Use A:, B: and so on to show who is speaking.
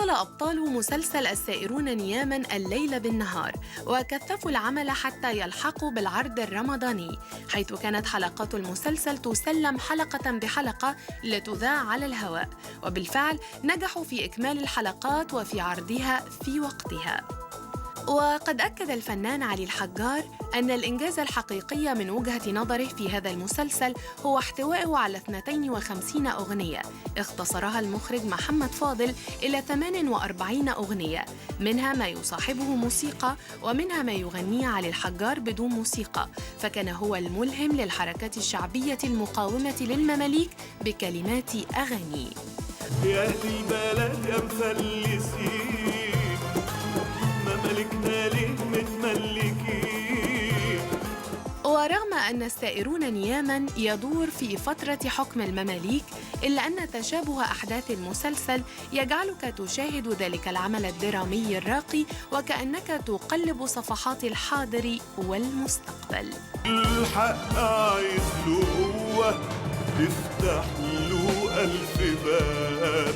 A: واصل أبطال مسلسل السائرون نياماً الليل بالنهار، وكثفوا العمل حتى يلحقوا بالعرض الرمضاني، حيث كانت حلقات المسلسل تسلم حلقة بحلقة لتذاع على الهواء، وبالفعل نجحوا في إكمال الحلقات وفي عرضها في وقتها. وقد أكد الفنان علي الحجار أن الإنجاز الحقيقي من وجهة نظره في هذا المسلسل هو احتوائه على 52 أغنية اختصرها المخرج محمد فاضل إلى 48 أغنية، منها ما يصاحبه موسيقى ومنها ما يغنيه علي الحجار بدون موسيقى، فكان هو الملهم للحركات الشعبية المقاومة للمماليك بكلمات أغانيه.
B: يا أهل البلد يا مفلسين، ممالكنا ليه متملكين.
A: ورغم أن السائرون نياماً يدور في فترة حكم المماليك، إلا أن تشابه أحداث المسلسل يجعلك تشاهد ذلك العمل الدرامي الراقي وكأنك تقلب صفحات الحاضر والمستقبل.
B: الحق عايز له قوة تفتح له ألف باب.